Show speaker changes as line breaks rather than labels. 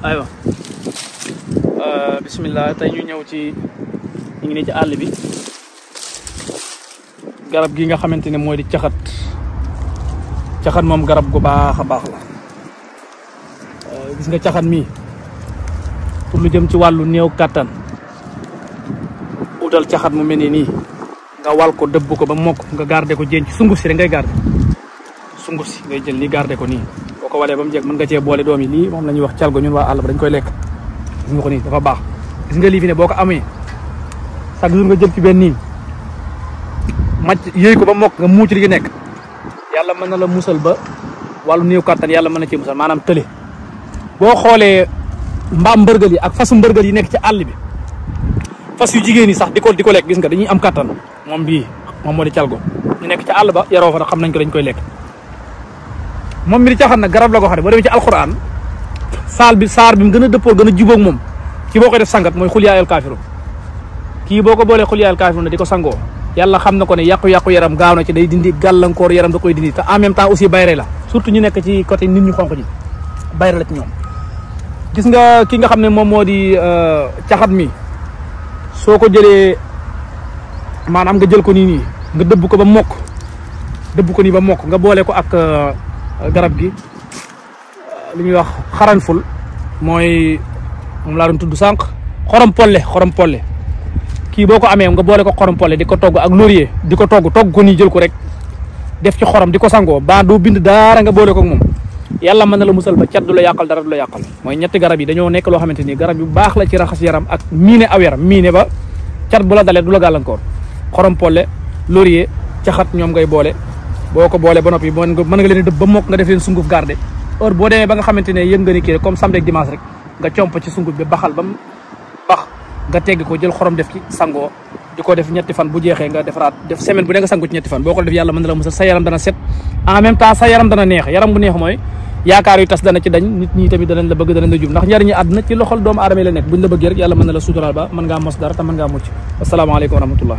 aywa bismillah tey ñu ñëw ci ñu ngi nii ci àll bi garab gi nga xamante ne mooy di caxat moom garab gu baax a baax la gis nga caxat mii pour lu jëm ci wàllu néew kàttan utal caxat mu mel nii nga wal ko dëbb ko ba mokk nga garder ko jéem ci sunguf si rek ngay garder sunguf si ngay jël nii garder ko nii boo ko walee ba mu jeeg mën nga cee boole doom yi lii moom la ñuy wax calgo ñun waa àll ba dañ koy lekk gis nga ko nii dafa baax gis nga lii fi ne boo ko amee chaque jour nga jël ci benn nii màcc yëy ko ba mokk nga muuc li nekk yàlla mën na la musal ba wàllu néew kàttan yàlla mën na cee musal maanaam tële boo xoolee mbaam mbërgal yi ak fasu mbërgal yi nekk ci àll bi fas yu jigéen yi sax di ko lekk gis nga dañuy am kàttan moom bii moom moo di calgo ñu nekk ci àll ba yaroo fa nag xam nañ ko dañ koy lekk moom mi di caxat nag garab la ko xam ne boo demee ci alxuraan saar bi mu gën a dëppoo gën a jubóog moom ci boo koy def sangat mooy xul yaa ayyuhal kaafiruun kii boo ko boolee xul yaa ayyuhal kaafiruun di ko sangoo yàlla xam na ko ne yàqu-yàqu yaram gaaw na ci day dindi gàllankoor yaram da koy dindi te en même temps aussi bayre la surtout ñu nekk ci côté nit ñu xonq ji bayre la ci ñoom gis nga ki nga xam ne moom moo di caxat mi soo ko jëlee maanaam nga jël ko nii nga dëbb ko ba mokk nga boole ko ak garab gi li ñuy wax xaranful mooy moom laa doon tudd sànq xorom polle kii boo ko amee nga boole ko xorom polle di ko togg ak laurier di ko togg ko nii jël ko rek def ci xorom di ko sangoo ba doo bind daara nga boole ko ak moom yàlla mën na la musal ba cat du la yàqal dara du la yàqal mooy ñetti garab yi dañoo nekk loo xamante ni garab yu baax la ci raxas yaram ak miine aw yaram miine ba cat bu la dalee du la gàllankoor xorom polle laurier caxat ñoom ngay boole boo ko boole ba noppi mën nga leen dëbb ba mokk nga def leen sunguf garde heure boo demee ba nga xamante ne yëg nga ni kii comme samedi ak dimanche rek nga comp ci sunguf bi baxal ba mu bax nga tegg ko jël xorom def ci sangoo di ko def ñetti fan bu jeexee nga defaraat def semaine bu ne nga sangu ci ñetti fan boo ko def yàlla mën na la musal sa yaram dana set en même temps sa yaram dana neex yaram bu neex mooy yaakaar yu tas dana ci dañ nit ñi tamit danañ la bëgg danañ la jub ndax njariñu àdduna ci loxol doomu aadama yi la nekk buñ la bëggee rek yàlla mën na la suturaal ba mën ngaa mos dara te mën ngaa mucc asalaamaaleykum wa rahmatullah